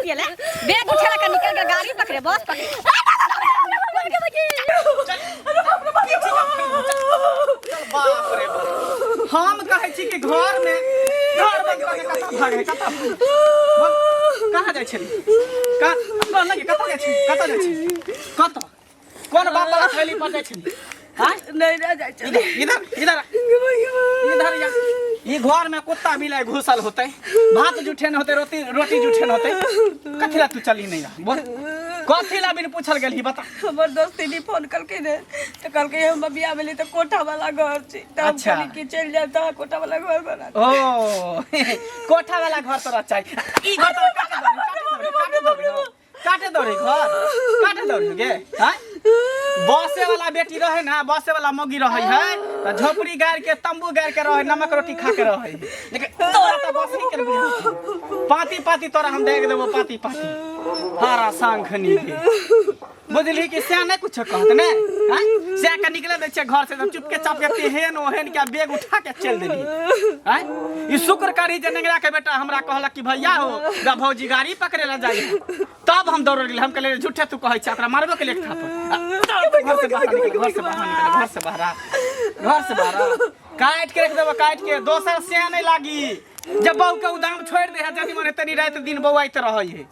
गेले बैग उठेला का निकल के गाड़ी पकड़े बस पकड़े। बाप रे बाप, हम कहै छी कि घर में घर बंद कऽ के कतऽ भागे, कतऽ भागे? बोल, कहाँ जाइ छली, कहाँ बोल ने, कतऽ जाइ छली, कतऽ जाइ छली, कतऽ कोन बाप वाला थैली पर जाइ छली? आँय? नहीं ना जाए। इधर इधर इधर इधर या। ई घर में कुत्ता बिलाई घुसल होते, भात जूठे न होते, रोटी रोटी जूठे न होते, कथी ला तू चली नहीं रहा बोल, कथी ला बिन पूछल गेलही बता। हमर दोस्त दीदी फोन कलकै ने तऽ कहलकै हम बियाह भेलै तऽ कोठा वाला घर छै, तऽ हम कहली कि चलि जायब तऽ कोठा वाला घर बना। ओ कोठा वाला घर तोरा चाही? ई घर तोरा काटे दौड़ी, काटे दौड़ी, काटे दौड़ी घर काटे दौड़ी गे। आँय, बसे वाला बेटी रहे ना, बसे वाला मौगी रहे है त झोपड़ी गाड़ के तंबू गाड़ के रहे, नमक रोटी खा के रहे, लेकिन तोरा त बस ही के बुझा पाती पाती तोरा हम देख देबो पाती पाती हरा शंखनी के, बुझली कि सैं नहीं कुछ कहत ने? आँय, सैं के निकले दै छै घर से एकदम चुपके चाप के तेहन ओहन के बैग उठा के चल देली। आँय, ई शुक्र करी जे नेंगरा के बेटा हमरा कहलक कि भैया हो गा भौजी गाड़ी पकड़े ला जाई, तब हम दौड़ गेली। हम कहलियै झूठे तू कहै छै, ओकरा मारबो के लिए थापड़। घर से बाहर निकल, घर से बाहर निकल, घर से बाहर आ, घर से बाहर आ। काट के रख देबो काट के, दोसर सैं नहीं लागी। जब बहू के उदाम छोड़ दे है जदी मने तनी रात दिन बौआइत रहै है,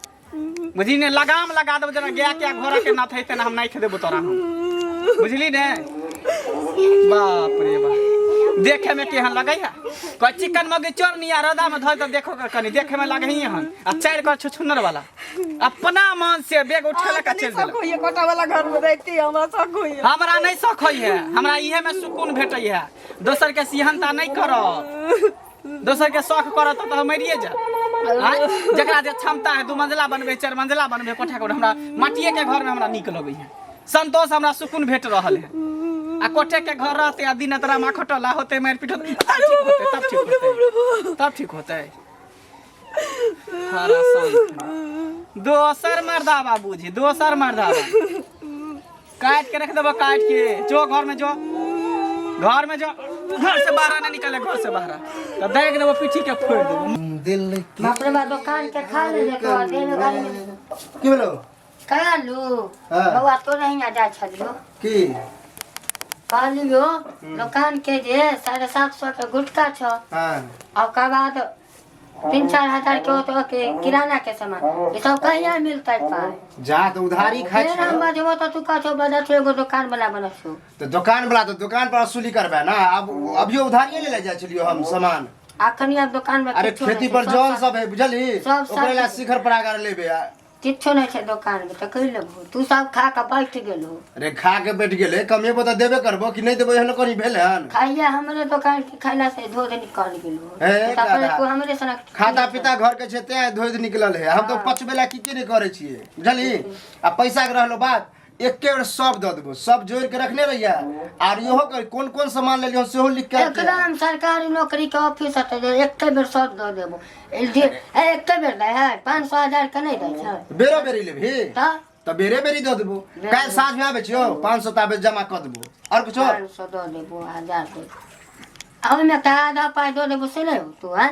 बुझली ने? लगाम लगा देबो जेना गाय के घोड़ा के नाथ हेतै ना, हम नाइथ देबो तोरा हम, बुझली ने? बाप रे बाप, देखे में केहन लगै है, कह चिकन मगी चोरनी आ रौदा में धोइ तऽ देखो के कनी देखे में लगै ही हन, आ चारि कर छुछुन्नर वाला अपना मन से बैग उठेला का चलि शौक देलक। होइए कोठा वाला घर में रहती, हमरा शौक होइए। हमरा नहीं शौक होइ है, हमरा इहे में सुकून भेटै है। दोसर के सिहनता नहीं करब, दोसर के शौक करत तऽ हम मरिए जायब। आँय? जकरा जे क्षमता है 2 मंजिला बनबै, 4 मंजिला बनबै कोठा के, हमरा माटिए के घर में हमरा नीक लगै है, संतोष हमरा सुकून भेट रहल है। आ कोठे के घर रहते आ दिन तोरा माखटोला होते, मारि पीट होते, तब ठीक होते, तब ठीक होते, तब ठीक होते। हरा शंख। दोसर मर्दाबा बुझी, दोसर मर्दाबा काट के रख देबो काट के। जो घर में जो, घर में जो, घर से बाहर नहीं निकले, घर से बाहर तो देख देबो पीठी के फोड़ देबो। दिल के बाप रे बाप, दुकान के खा ले देखो देह में गाड़ी में। की भेलो? कहलू हाँ। बौआ तो नहीं आ जा छलियो। की कहलियो दुकान के जे 750 के गुटखा छो। हाँ। और ओकर बाद 3-4 हजार के होतो के किराना के सामान, ये सब कहिया मिलतै पाइ? जा तो उधारी खाइ फेर हम छियौ। बजबो तऽ तू कहछौ बजै छौ एगो दुकान वाला बना छौ। तऽ दुकान वाला तऽ दुकान पर वसूली करबै ना, अब अभियो उधारिये ले ले जाइ छलियो हम सामान। अखन आब दुकान में अरे किछो खेती नहि पर छै, जौन सब है बुझली, सब ओकरे ला सब शिखर परागर लेबे आ। किछो नहि छै दोकान में तऽ कहि लेबहो, तू सब खा कऽ बैठ गेलहो। अरे खा के बैठ गेले, कमेबो तऽ देबे करबो कि नहि देबो, एहन करी भेल हन? खाइया हमरे दोकान के खैला से धोध निकल गेलो। हे, तऽ दादा। तू हमरे सनक खाता पीता घर के छै तें धोध निकलल है, हम तो पचबे ला की की नहि करै छियै बुझली। आ पैसा के रहलो बात, एके बेर सब दऽ देबो, सब जोड़ के रखने रहिया। आर इहो कर कोन कोन सामान लेलियो सेहो लिख के आबि एकदम सरकारी नौकरी के ऑफिस हते जे एके बेर सब दऽ देबो। एके बेर दै है, 500 हजार के नहि दै छै। बेरो बेरी लेबही? तऽ? तऽ बेरे बेरी दऽ देबो। काल्हि साँझ में आबै छियौ, 500 ताबे जमा कऽ देबो। आओर कुछो? 500 दऽ देबो, 1000 दऽ देबो। आ ओहिमे तऽ आधा पाइ दऽ देबो से नहि होतो हैं?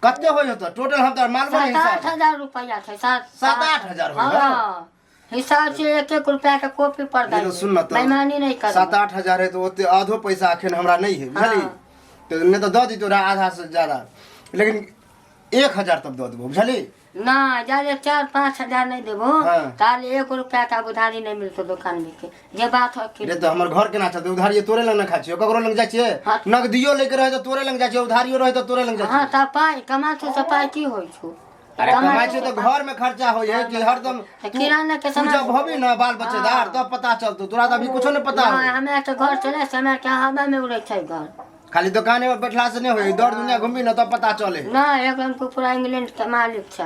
कते होइ होतौ टोटल? हम तऽ मानबो नहि 7-8 हिसाब। हजार रुपैआ छै, सात 7-8 हजार होइ हौ? हाँ, हिसाब से एक एक रुपया के कॉपी पर देखो, सुन न तऽ बेईमानी नहीं कर। 7-8 हजार है तऽ ओते आधो पैसा अखन हमरा नहीं है बुझली। हाँ। तऽ नहि तऽ दऽ दितौ रहा आधा से ज्यादा, लेकिन 1000 तब दऽ देबो बुझली। ना जाले 4-5 हजार नहीं देबो। हाँ। ताले 1 रुपया का उधारी नहीं मिलतो दुकान में के जे बात हो कि रे तऽ हमर घर केना चलतै? उधारिये तोरे लग न खाइ छियौ, ककरो लग जाइ छियै? हाँ। नगदियो लैके रहै तऽ तोरे लग जाइ छियौ, उधारियो रहै तऽ तोरे लग जाइ हाँ छियौ। तऽ पाइ कमा छौ से पाइ की होइ छौ? अरे कमाइ कमाइ छौ छियै से तऽ घर में खर्चा होइ है कि हरदम? तऽ किराना के तू सामान जब होबी ना बाल बच्चेदार तब पता चलतौ, तोरा तऽ अभी कुछो नहीं पता नहीं, हो। हमरा के घर चले से हमरा के हवा में उड़ै छै घर। खाली दुकाने पर बैठला से नहीं होई, दौड़ दुनिया घूमबी ना तब पता चले। ना एकदम तू पूरा इंग्लैंड के मालिक छ।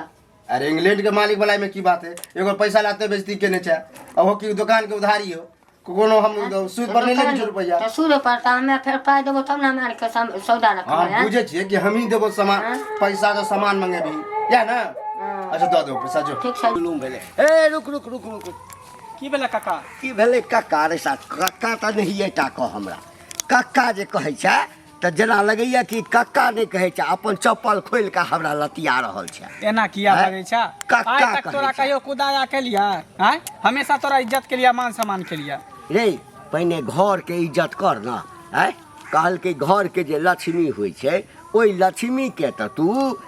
अरे इंग्लैंड के मालिक वाला में की बात है, एगो पैसा लाते बेइज्जती केने छै, आ हो कि दुकान के उधारी हो, कोनो हम सूद पर नहीं लेबै रुपैया। तऽ सूद पर तऽ हमे फेर पाइ देबो तब ने हमरा आरके सौदा रखबै। हाँ, हैं? बुझे छियै कि हमही देबो सामान, पैसा के सामान मंगेबी या ना? अच्छा दऽ देबो पैसा जो। ठीक छै। जुलूम भेलै। ए रुक रुक रुक रुक। की भेलै काका? की भेलै कक्का? रे साथ कक्का तऽ नहिए टा कह हमरा, कक्का जे कहै छै तऽ जेना लगैया कि कक्का नहि कहै छै अपन चप्पल खोलि कऽ हमरा लतिया रहल छै एना किया आँय? बाजै छ कक्का आइ तक कहै तोरा छै। कहियो कुदाया केलिया आँय हमेशा तोरा इज्जत के लिए मान सम्मान के लिए रे पहिने घरके इज्जत कर ने आँय कहलकै घरके जे लक्ष्मी होइ छै ओहि लक्ष्मीके तऽ तू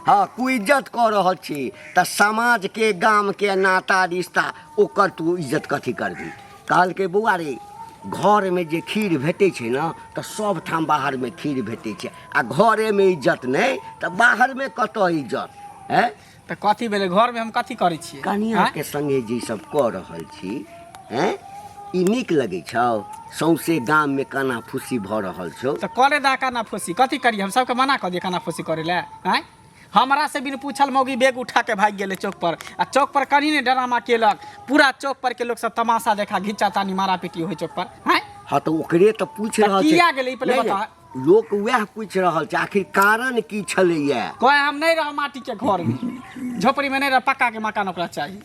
हँ कुइज्जत कऽ रहल छी तऽ समाजके गामके नाता रिश्ता ओकर तू इज्जत कथी करबही कहलकै बौआ रे घरमे जे खीर भेटै छै ने तऽ सभठाम बाहरमे खीर भेटै छै आ घरेमे इज्जत नहि तऽ बाहरमे कतऽ इज्जत आँय तऽ कथी भेलै घरमे हम कथी करै छियै कनियाके संगे जे सब कऽ रहल छी आँय ई नीक लगै छौ सौंसे गाममे काना फूसी भऽ रहल छौ तऽ करे दा काना फूसी कथी करियै हम सबके मना कऽ दियै काना फूसी करै लए आँय हमरा से बिन पूछल मौगी बैग उठा के भागि गेलै चौक पर आ चौक पर कनी ने ड्रामा केलक पूरा चौक पर के लोक सब तमाशा देखा घिच्चा तानी मारा पीटी होइ चौक पर आँय हँ तऽ ओकरे तऽ पूछि तऽ रहल छै किया गेलै ई पहिले नहि, बता। नहि, लोक उएह पूछि रहल छै आखिर कारण की छलैया कहे हम नहीं रह माटी के घर में झोपड़ी में नहीं रह पक्का के मकान ओकरा चाहिए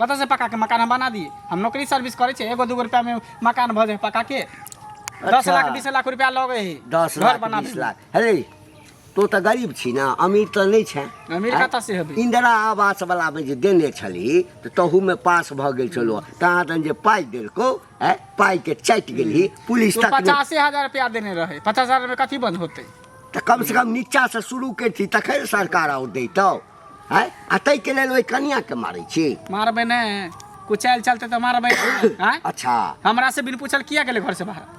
कतऽ से पक्का के मकान हम बना दिए हम नौकरी सर्विस करै छियै एगो दूगो रुपया में मकान भऽ जाए पक्का के 10 अच्छा। लाख 20 लाख रुपया लगे है 10 घर लाख बना 20 लाख अरे तो तऽ गरीब छी ने अमीर तऽ नहि छै अमीर कतऽ से हेबै? इंदिरा आवास वाला मे जे देने छलही तऽ तहूमे पास भऽ गेल छलो तहाँ तहन जे पाइ देलकौ आँय पाइके चाटि गेलही पुलिस तो तक नहि- 85,000 रुपया देने रहे 50,000 में कथी बंद होते तऽ कम से कम नीचासँ शुरू करती तखन सरकार आओर दैतौ आँय आ ताहिके लेल ओहि कनियाँके मारै छी मारबै नहि कुचैल चलते तऽ मारबै आँय अच्छा हमरा से बिन पूछल किया गेलै घर से बाहर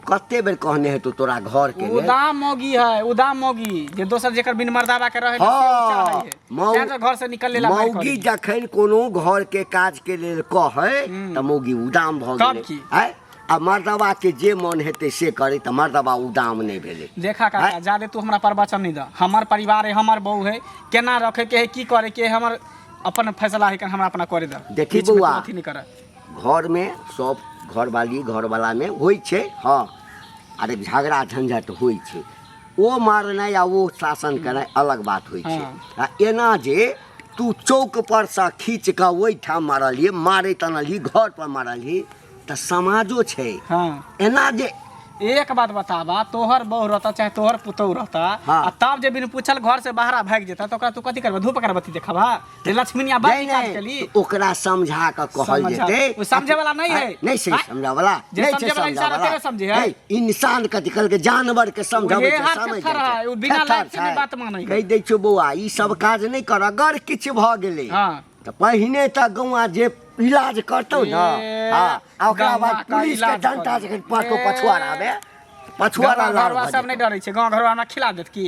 कते बेर कहने हेतौ तोरा घर के लेल उदाम मौगी है उदाम मौगी जे दोसर जेकर बिन मर्दावा के रहे हाँ, मौ तो घर से निकल लेला मारि मौगी करी। जखन कोनो घर के काज के लेल कहै तऽ मौगी उदाम भऽ तब गेलै की? आँय आ मर्दबा के जे मन हेतै से करै तऽ मर्दबा उदाम नहि भेलै देखा काका आँय? ज्यादे तू हमरा प्रवचन नहीं दह हमर परिवार है हमर बहू है केना रखे के है की करे के है हमर अपन फैसला है हमरा अपना करे दह देखी बीच में तू बौआ। अथी नहीं कर घरमे सब घरवाली घरवलामे होइ छै हँ अरे झगड़ा झंझट होइ छै ओ मारनाइ आ ओ शासन केनाइ अलग बात होइ छै आ एना जे तू चौक परसँ खींच कऽ ओहिठाम मारलही मारैत अनलही घर पर मारलही तऽ समाजो छै हाँ एना जे एक बात बताबा तोहर बहू रहता चाहे तोहर पुतोह रहता हाँ। आ तब जे बिन पूछल घर से बाहर भागि जेता तो ओकरा तू कथी करबा धूप अगरबत्ती देखबा जे लक्ष्मीनिया बड़ नहीं, काज नहीं, केली तऽ ओकरा समझा कऽ कहल समझा- जेतै ओ समझे वाला नहीं है। नहीं से हाँ? समझा वाला जे नहीं छै समझे वाला समझा इंसान वाला तेरे समझे है। नहीं, इंसान कथी कहलकै जानवर के समझाबै उहे छै हाथ समझ थेथर जाइ है, छै। ओ बिना थेथर लाइट से भी छै। बात मानै है। कहि दै छियौ बौआ ई सब काज नहि कर अगर किछु भऽ गेलै हाँ। तऽ पहिने तऽ गौआ जे इलाज करतौ ने ए, हाँ आ ओकरा गौआ बाद का पुलिस के इलाज डंटा करू। जखन पाँचो ए। पछुआर आबे पछुआरा गाँव लाल घरवा भऽ सब नहीं जेतौ। डरे छै गाँव घरवा हमरा खिला देत की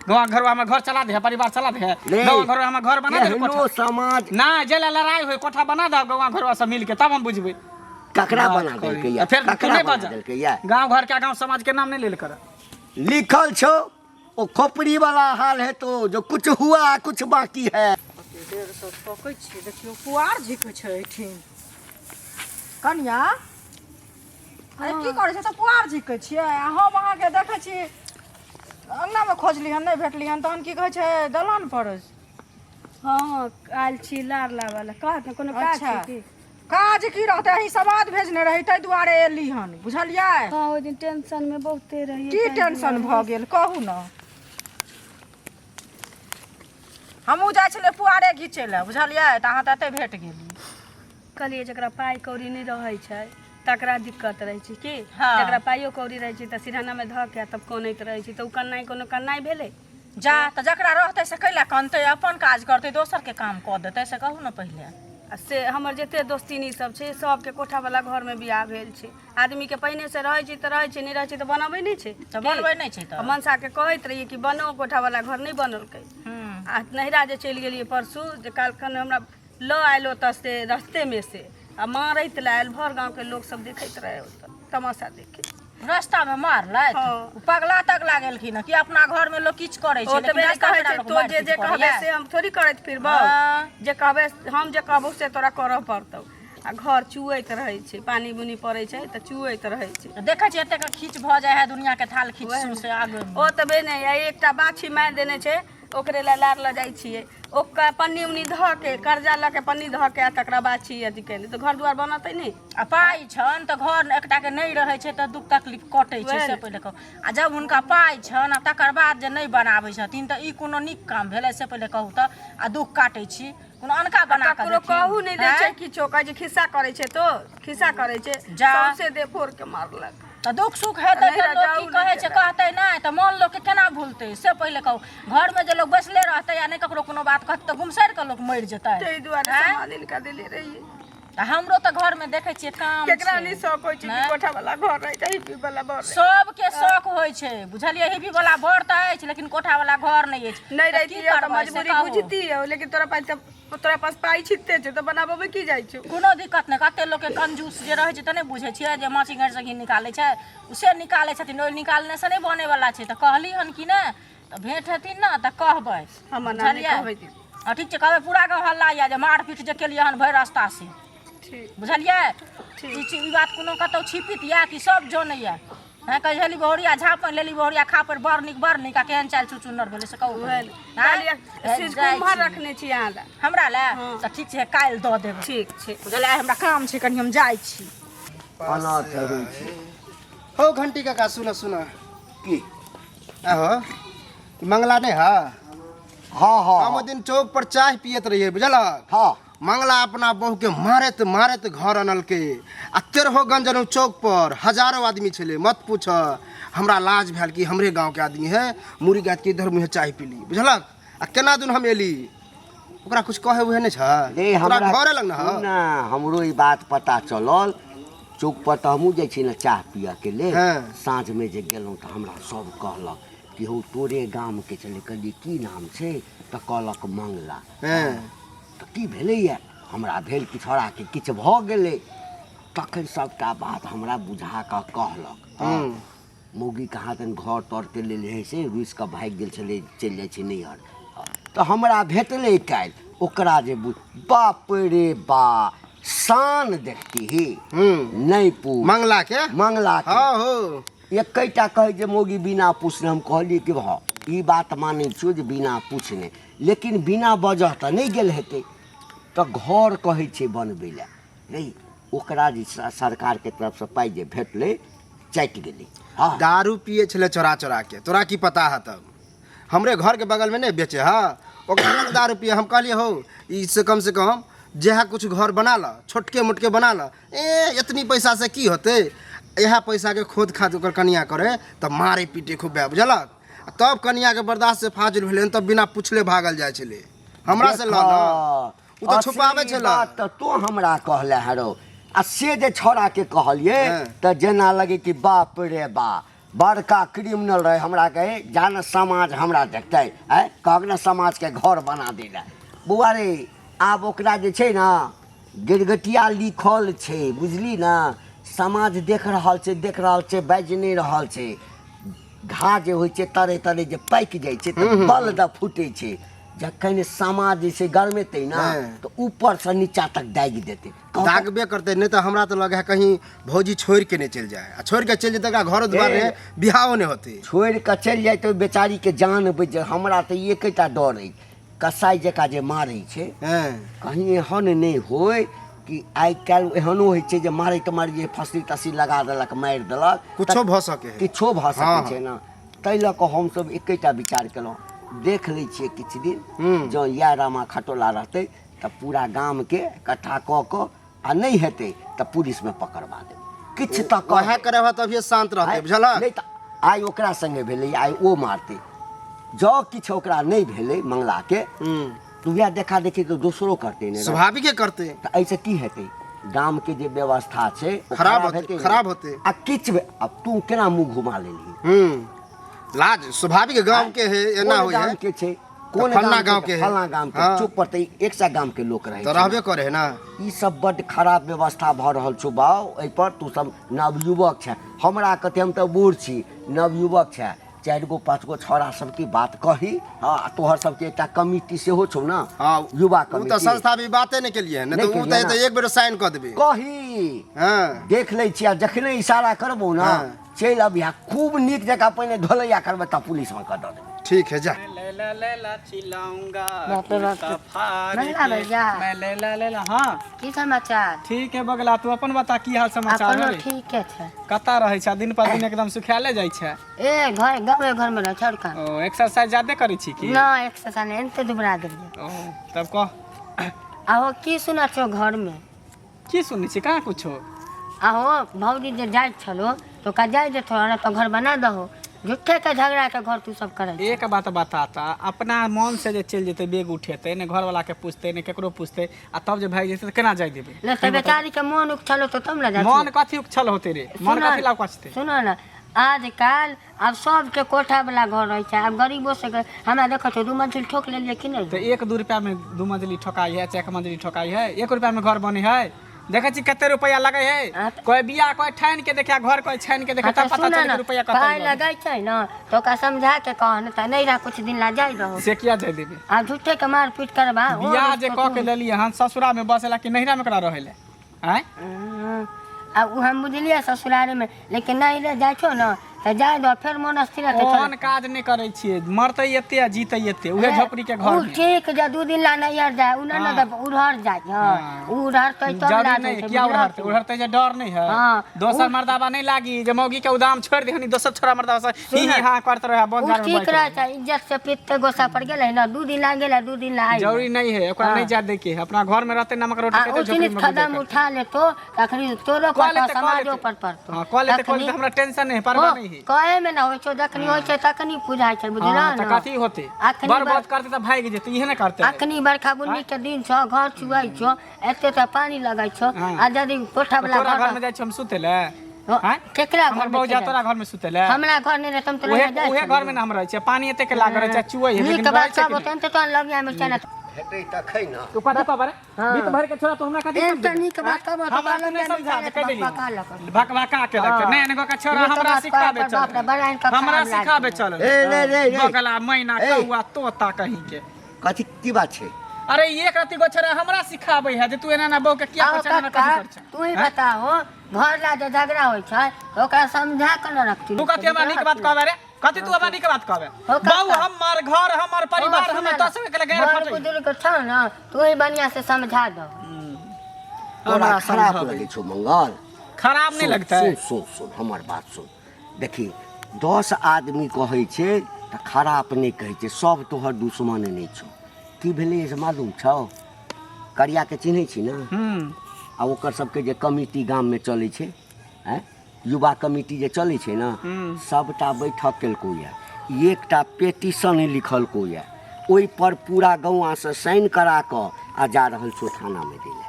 गाँव घरवा हमर घर चला दे है परिवार चला दे है नहीं, गाँव घरवा हमर घर बना दे केहनो कोठा समाज ना जे ला लड़ाई होय कोठा बना दे गाँव घरवा सब मिल के तब हम बुझबै ककरा बात बना करी। देलकै आ या फेर तू ककरा नहीं बना बजा देलकै या गाँव घर के गाँव समाज के नाम नहीं लेल कर लिखल छौ ओ खोपड़ी वाला हाल है तो जो कुछ हुआ कुछ बाकी है 150 तकै छियै देखियौ पुआर झिकै छै एहिठिन कनिया अरे की करै छै तऽ पुआर झिकै छियै आ हम अहाँके देखै छी अङ्गनामे खोजली हन नहि भेटली हन तहन की कहै छै दलान पर हँ आयल छी लार लाबऽ लए कहत ने कोनो काज अच्छा छै की काज की रहतै अहीं समाद भेजने रही ताहि दुआरे एली हन बुझलियै हँ ओहि दिन टेंशन मे बहुते रहियै की ताहि टेंशन दुआरे। भऽ गेल कहू ने हमहूँ जाइ छलियै पुआरे घिचै लए बुझलियै तऽ अहाँ तऽ एतै भेट गेली कहलियै जकरा पाइ कौड़ी नहि रहै छै तकरा दिक्कत रहै छै की हँ। जकरा पाइयो कौड़ी रहै छै तऽ सिरहानामे धऽ के तब कनैत रहै छै तऽ ओ कननाइ कोनो कननाइ भेलै जा तऽ जकरा रहतै से कैला कनतै अपन काज करतै दोसरके काम कऽ देतै से कहू ने पहिले आ से हमर जते दोस्तिनी सब छै सबके कोठावला घरमे बियाह भेल छै आदमीके पहिनेसँ रहै छै तऽ रहै छै नहि रहै छै तऽ बनबै नहि छै तऽ बनबै नहि छै तऽ आ मनसाके कहैत रहियै कि बनो कोठावला घर नहि बनलकै आ नैहरा जे चलि गेलियै परसू जे काल्हिखन हमरा लऽ आयल ओतऽ से रस्तेमे से आ मारैत लए आयल भरि गाँवके लोक सब देखैत रहै ओतऽ तमाशा देखे रास्तामे मारलथि हँ। ओ पगला तगला गेलखिन हँ कि अपना घरमे लोक किछु करै छै ओ तऽ लेकिन बेरे रास्ता कहै पेरा छै लोक तो मारि जे पीट जे कहबे करैया। से हम थोड़ी करैत फिरबौ हँ। जे कहबे हम जे कहबौ से तोरा करऽ पड़तौ आ घर चुएत रहै छै पानि बुनी पड़ै छै तऽ चुएत रहै छै देखै छियै एतेक खींच भऽ जाइ है दुनियाके थाल खींच सौंसे आगूमे ओ तबे नहि आ एकटा बाछी मारि देने छै ओकरे लए लार लऽ जाइ छियै। ओकर पन्नी उन्नी धऽ के कर्जा लऽ के पन्नी धऽ के आ तकरा बाद छी अथी केने, तऽ घर दुआर बनतै नहि। आ पाइ छनि तऽ घर एकटाके नहि रहै छै तऽ दुख तकलीफ कटै छै, से पहिले कहू। आ जब हुनका पाइ छनि आ तकर बाद जे नहि बनाबै छथिन तऽ ई कोनो नीक काम भेलै, से पहिले कहू तऽ। आ दुख काटै छी कोनो अनका बना कऽ ककरो कहू नहि दै छै किछो, कहै छै खिस्सा करै छै, तो खिस्सा करै छै। जा। सौंसे देह फोड़ के मारलक। तऽ दुख सुख हेतै नहि तऽ लोक जाउ, की नहि कहै छै, जेबै। कहतै नहि तऽ मोन लोकके केना भूलतै, से पहिले कहू। घरमे जे लोक बैसले रहतै आ नहि ककरो कोनो बात कहतै तऽ गुमसड़ि कऽ लोक मरि जेतै। ताहि दुआरे आँय? सामान हिनका देले रहियै। तऽ हमरो तऽ घरमे देखै छियै काम केकरा छै। नहि शौक होइ छै कि नहि? कोठा वाला घर रहै छै, हिप्पी वाला घर रहै। सबके शौक होइ छै, बुझलियै? हेवी वाला घर तऽ अछि लेकिन कोठा वाला घर नहि अछि। नहि तऽ की रहितियै तऽ करबै से मजबूरी कहू। बुझतियै, लेकिन तोरा पास तऽ तोरा पास पाइ छिते छै तऽ बनाबऽमे की जाइ छौ? कोनो दिक्कत नहि। कते लोकके कंजूस जे रहै छै तऽ नहि बुझै छियै जे माछी घरसँ घी निकालै छै, ओ से निकालै छथिन। ओहि निकालनेसँ नहि बनैवला छै। तऽ कहली हन कि नहि तऽ भेँट हेथिन ने तऽ कहबै। हम एना नहि बुझलियै? कहबै। हँ ठीक छै, कहबै पूरा गाँव हल्ला यऽ जे मारपीट जे केलियै हन भरि रास्ता से। ठीक। बुझलियै? ठीक। ई चीज ई बात कोनो कतहु छिपित यऽ कि सब जनैए? हँ, कहै छली बहुरिया झापन लेली बहुरिया खापड़ बड़ नीक बड़ नीक, आ केहन चालि छुचुन्नर भेलै से कहू। उएह ने। आँय? कहलियै जाइ कुम्हर छी। रखने छी अहाँ लए। हमरा लए? हँ। तऽ ठीक छै, काल्हि दऽ देबै। ठीक छै। बुझलियै, आइ हमरा काम छै कनि, हम जाइ छी। अनर्थ होइ छै। हो घंटी काका, सुन सुन। की? आहो ई मंगला नहि है? हँ हँ। हम ओहि दिन चौक पर चाय पियत रहियै, बुझलक? हँ। मंगला अपना बहू के मारैत मारैत घर अनलकै आ तेरहो गंजन चौक पर हजारों आदमी छलै, मत पूछ। हमरा लाज भेल कि हमरे गाँव के आदमी है, मुड़ी गाछ के इधर मुँहे चाय पीली, बुझलक? आ केना दिन हम एली, ओकरा कुछ कहे उहे नहि छ। रे तोरा हमरा घरे लग न ह? ना, हमरो ई बात पता चलल। चौक पर तऽ हमहूँ जाइ छी ने चाह पियऽके लेल। हँ। साँझमे जे गेलहुँ तऽ हमरा सब कहलक कि हौ तोरे गामके छलै। कहलियै की नाम छै? तऽ कहलक मंगला। हँ। तऽ की भेलैए? हमरा भेल कि छौड़ाके किछु भऽ गेलै। तखन सभटा बात हमरा बुझा कऽ कहलक। हँ, मौगी कहाँ दन घर तरके लेल रहै से रुसि कऽ भागि गेल छलै, चलि जाइ छै नैहर। तऽ हमरा भेटलै काल्हि ओकरा जे बुझ, बाप रे बा, शान देखतीही। नहि पूछ। मंगला के? मंगला के। हँ हो। एकैटा कहै जे मौगी बिना पूछने। हम कहलियै कि भऽ ई बात मानै छियौ जे बिना पूछने, लेकिन बिना वजह तऽ नहि गेल हेतै। तऽ घर कहै छै बनबै लए नहि, ओकरा जे सरकारके तरफसँ पाइ जे भेटलै चाटि गेलै। हँ, दारू पिए छलै चोरा चोरा के, तोरा की पता है? तब हमरे घर के बगल में नहीं बेचे है, ओकरा लग दारू पिए। हम कहलिए हो ई से कम से कम जेहा कुछ घर बना ल, छोटके मोटके बना ल, ए इतनी पैसा से की होते? इएह पैसा के खोद खाद ओकर कनिया करे तऽ मारे पीटे खूब भए, बुझलक? आ तब कनिया के बर्दाश्त से फाजिल भेलै, तब बिना पुछले भागल जाइ छलै हमरा से लऽ लऽ। ओ तऽ छुपाबै असली छलै। बात तऽ तों हमरा कहले हँ रौ, आ से जे छौड़ाके कहलियै हँ। तऽ जेना लगे कि बाप रे बा, बड़का क्रिमिनल रहे। हमरा कहे जा ने समाज हमरा देखतै, आँय कहक ने समाजके घर बना दै लए। बौआ रे, आब ओकरा जे छै ने गिरगटिया लिखल छै, बुझली ने? समाज देख रहल छै, देख रहल छै, बाजि नहि रहल छै। घा जे होइ छै तरे तरे जे पाकि जाइ छै तऽ बल दऽ फूटै छै। जखन समाज जे छै गरमेतै ने तऽ ऊपरसँ नीचा तक दागि देतै। दागबे करतै। नहि तऽ हमरा तऽ लगे है कहीं भौजी छोड़ि के नहि चलि जाए, आ छोड़ि के चलि जेतै, एकरा घरो दुआर ए। बियाहो नहि होतै। छोड़ि कऽ चलि जाइ तऽ ओहि बेचारीके जान बचि जाय। हमरा तऽ ई एकेटा डर अछि, कसाइ जकाँ जे मारै छै, कहीं एहन नहि होय कि आइ काल्हि एहनो होइ छै जे मारैत मारैत जे फँसली तसली लगा देलक, मारि देलक। कुछो भऽ सकै है। किछो भऽ सकै छै ने। ताहि लऽ कऽ हमसभ एकेटा विचार केलहुँ, देख लै छियै किछु दिन, जँ इएह रामा खटोला रहतै तऽ पूरा गामके इकट्ठा कऽ कऽ, आ नहि हेतै तऽ पुलिसमे पकड़बा देबै। किछु तऽ वएह करबै तभिए शान्त रहतै, बुझलक? नहि तऽ आइ ओकरा संगे भेलै, आइ ओ मारतै। जँ किछु ओकरा नहि भेलै मंगलाके तऽ वएह देखा देखी तऽ दोसरो करतै ने। स्वाभाविके करतै। तऽ एहिसँ की हेतै? गामके जे व्यवस्था छै ओ खराब होतै, हेतै ने। खराब होतै। आ किछु आब तू केना मुँह घुमा लेलही? लाज स्वाभाविक गाँव के है, एना कोन होइ है। गाम के छै? कोन फल्लाँ गाँव के है। फल्लाँ गाम के। हाँ। चुप पर तऽ एक सए गाम के लोक रहै तऽ छै ने। रहबे करे है ना। ई सब बड्ड खराब व्यवस्था भऽ रहल छौ बाउ। एहिपर तू सब नवयुवक छै, हमरा कते हम तऽ बूढ़ छी, नवयुवक छै, चारि गो पाँच गो छौड़ा सबके बात कही। हँ, आ तोहर सबके एकटा कमिटी सेहो छौ ने? हाँ, युवा उ तऽ कमिटी। संस्था भी बाते नहि केलियै हन, नहि नहि तऽ उ केलियै तऽ ना। एक बेर साइन कऽ देबै। कही। हाँ। देख लै छी, आ जखने इशारा करबौ ने हाँ। चलि अबिहा, खूब नीक जकाँ पहिने धोलैया करबै तब पुलिसमे कऽ दऽ देबै। ठीक है, जा। लैला लैला चिल्लाऊंगा बाप रे बाप। कुर्ता फाड़ मंगला के। भैया। मैं लैला लैला। हाँ की समाचार? ठीक है बगला, तू अपन बता की हाल समाचार अपनो है? ठीके छै। कतऽ रहै छै? दिन पर दिन एकदम सुखायले जाइ छै। ए घर गाँवे घर में रह छोड़ का। ओ एक्सरसाइज ज्यादे करै छी की? ना एक्सरसाइज नहीं, एनते दुबरा गेलियै। ओ तब कह। आहो की सुना छो घर में? की सुनै छी? कहाँ कुछो। आहो भौजी जे जाइ छलो तो का जाय देतो ना तो घर बना दहो, झूठे के झगड़ा के घर तू सब करे। एक बात बताता, अपना मन से जे चलि जेतै बेग उठेतै ने घर वाला के पूछतै ने केकरो पूछतै, आ तब जे भागि जेतै तऽ केना जाय देबै? ने तऽ बेचारी के मन उछलो तो तब ना जाय। मन कथी उछल होतै रे? मन सुना- कथी ला उछतै? सुनो ना, आजकल आब सबके कोठा वाला घर रहै छै, आब गरीबो से हमरा देखो छौ 2 मंजिल ठोक लेलियै कि नहि? तऽ 1-2 रुपया में 2 मंजिली ठोकाई है, चाहे 1 मंजिली ठोकाई है, 1 रुपया में घर बने है। देखै छी कते रुपया लगै है। हाँ तऽ- कोई बिया कोई ठानि के देखा, घर कोई छानि के देखा, हाँ तऽ तब पता सुनो चले ना, कि रुपया कते पाइ लगै। लगै छै ने तऽ ओकरा समझा के कह ने तऽ नहि रह कुछ दिन ला जाइ रहो। से किया जाय देबै? आब झूठे के मार पीट करबा ओ बियाह जे रिश्तो कऽ के लेलियै हन ससुरा में बसेला कि नैहरा में ओकरा रहै ले? आँय आ उ हम बुझलियै ससुरारे में, लेकिन नहीं रे जाइ छौ ने तऽ जाय दो, फेर मन स्थिर हेतै। ओहन काज नहि करै छियै, मरतै एते आ जीतै एते उहे झोपड़ी के घर उ में। ठीक जे 2 दिन ला नैहर जाय, उ ना हाँ। तऽ उड़हर जाय। हाँ उ उड़हरतै तब जरूरी लाज नहीं होइ छै, किया बुझलहक? उड़हरतै? उड़हरतै जे डर नहीं है। हाँ, दोसर मर्दाबा नहीं लागी जे मौगी के उदाम छोड़ देहनी, दोसर छोरा मर्दाबा से ही ही हाँ करते रहे बन उ घर में ठीक बैठ रहै छै, इज्जत से पीटते गोसा पर गेलै ने, 2 दिन ला गेलै, 2 दिन ला आइ। जरूरी नहीं है ओकरा नहीं जाय दे के है, अपना घर में रहते नमक रोटी आ खेते उ झोपड़ी चीज में कदम गुजर उठा लेतो तखनी तोरो कऽ पर लेतै, कऽ समाजो लेतै। पर पड़तो। हाँ कऽ लेते कऽ लेते, हमरा टेंशन नहीं है, परवाह नहीं है। कहे में ना होइ छौ, जखनी होइ छै तखनी बुझाइ छै, बुझलह हाँ तऽ ने? कथी होते? अखनी बड़ बहुत करते तऽ भागि जेतै, इहे ने करते। अखनी बरखा बुन्नी के दिन छौ, घर चुआइ छौ, एते तऽ पानी लगै छौ। हाँ। आ यदि कोठा वाला तोरा घर घर में जाइ छी हम सुते ले? हो, आँय? केकरा हमर घर में बहू जा के तोरा घर में सुते ले? हमरा घर नहि रहतम तऽ उहे नहि जाइ उहे घर में ना हम रहै छियै, पानी एते के लागल रहै छै, चुअै है, नीक लेकिन रहै बात छै सब कि नहि? होतै तऽ तोहन लगिया में चना हेतै तखै ने। तू कथी कहबे रे? बीत भर के छोड़ा, तू हमरा कथी एहन समझेबे? तऽ नीक बात कहबो तऽ हमरा तू लगिया नहि में समझा चना कहि देली। भकभका लक। भकभका के लगतै। हाँ। नहि एने के छोड़ा नीक हमरा बात सिखाबे कहब, बाप रे, चल, बड़ा इनका हमरा खराब लागै सिखाबे छै। चल। ए रे रे रे बगला मैना ए। कौआ तोता कहीं के। कथी की बात छै? अरे एक रति गो छोड़ा हमरा सिखाबै है जे तू एना एना बहू के किया आओ करै छै, एना काका, कथी करै छै? तू ही बताहो, घर ला जे झगड़ा होइ छै तऽ ओकरा समझा के न रखती। तू कथी हमरा नीक बात कहबे रे? कथी तू हमरा नीक बात कहबे? हो काका। बहू हमर, घर हमर, परिवार हमर, तो सब के गैर बड़ फटै। बुजुर्ग छौ ने, तू ही बढ़िया से समझा दो। तोरा हमरा खराब समझाबै। लगै छौ मंगल? खराब नहीं सुन, लगतै? सुन सुन सुन हमर बात सुन। देखी 10 आदमी कहै छै तऽ खराब नहि कहै छै, सब तोहर दुश्मन नहि छौ। की भेलै से मालूम छौ? करियाके चिन्है छी ने? आ ओकर सबके जे कमिटी गाममे चलै छै, आँय युवा कमिटी जे चलै छै ने, सबटा बैठक केलकौ यऽ, एकटा पेटिशन लिखलकौ यऽ, ओहिपर पूरा गौआँसँ साइन करा कऽ आ जा रहल छौ थानामे दै लए।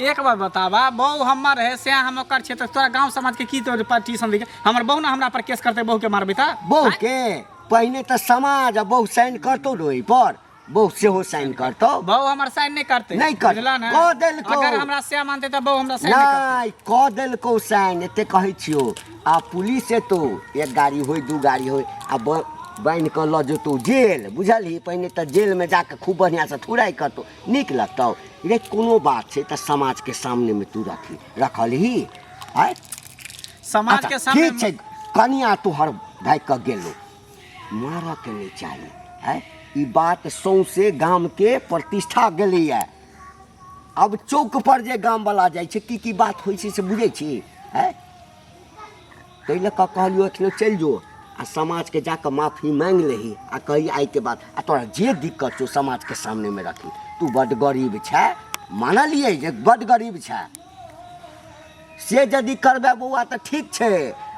एक बार बताबा, बहू हमर है से हम ओकर छियै, तऽ तोरा गाँव समाज के की तोर पेटिशन लिखे? हमर बहू ने हमरा पर केस करतै, बहू के मारबै तऽ? बहू के पहिने तऽ समाज आ बहू साइन करतौ ने, ओहिपर बहू सेहो साइन करतौ। बहू हमर साइन नहि करतै। नहि करतै। बुझला ने? कऽ देलकौ। अगर हमरा से मानतै तऽ बहू हमरा साइन नहि करतै। नहि कऽ देलकौ साइन, एते कहै छियौ। आ पुलिस एतौ, 1 गाड़ी होय 2 गाड़ी होय, आ बान्हि कऽ लऽ जेतौ जेल, बुझलही? पहिने तऽ जेलमे जाकऽ खूब बढ़िआँसँ थुराइ करतौ, नीक लगतौ रे? कोनो बात छै तऽ समाजके सामनेमे तू रखी रखलही? आँय समाज के सामने ठीक छै, कनिया तोहर भागि कऽ गेलो, मारऽके नहि चाही। आँय ई बात सौंसे गामके प्रतिष्ठा गेलैए। आब चौक पर जे गामवला जाइ छै की की बात होइ छै से बुझै छी? आँय ताहि लऽ कऽ कहलियौ एखनो चलि जो आ समाजके जाकऽ माफी माँगि लही आ कही आइके बाद आ तोरा जे दिक्कत छौ समाजके सामनेमे रखी। तू बड्ड गरीब छै, मानलियै जे बड्ड गरीब छै, से यदि करबै बौआ तऽ ठीक छै,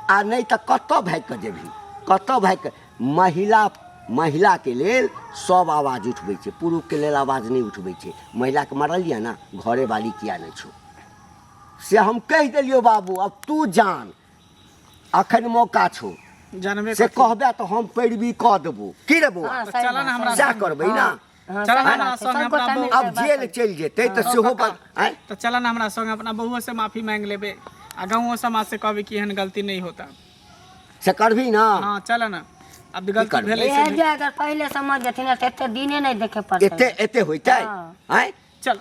आ नहि तऽ कतऽ भागि कऽ जेबही? कतऽ भागि कऽ? महिला महिलाके लेल सब आवाज उठबै छै, पुरुषके लेल आवाज नहि उठबै छै। महिलाके मारलियै ने, घरे वाली किया नहि छौ से हम कहि देलियौ बाबू। अब तू जान, अखन मौका छौ, जानबे से कथी? कहबे तऽ हम पैरवी कऽ देबो। की रे बौआ? हाँ, सही चलऽ बात, ने हमरा सही सएह बात। करबै ने? हाँ, चलऽ सही ने हमरा बात छै। संग, सब अपना गोटा बहू- मिलके अब बात जेल करी। चलि जेतै तऽ सेहो बात। आँय तऽ चलऽ ने हमरा संग, अपना बहुओ से माफी मांगि लेबै आ गाँवो समाज से कहबै कि एहन गलती नहि होता। से करबही ने? हाँ चलऽ ने, अब गलती करबै? भेलै से इएह जे अगर पहिले समझ जेथिन ने तऽ एते दिने नहि देखे पड़तै। एते एते होइतै? हाँ। आँय चल।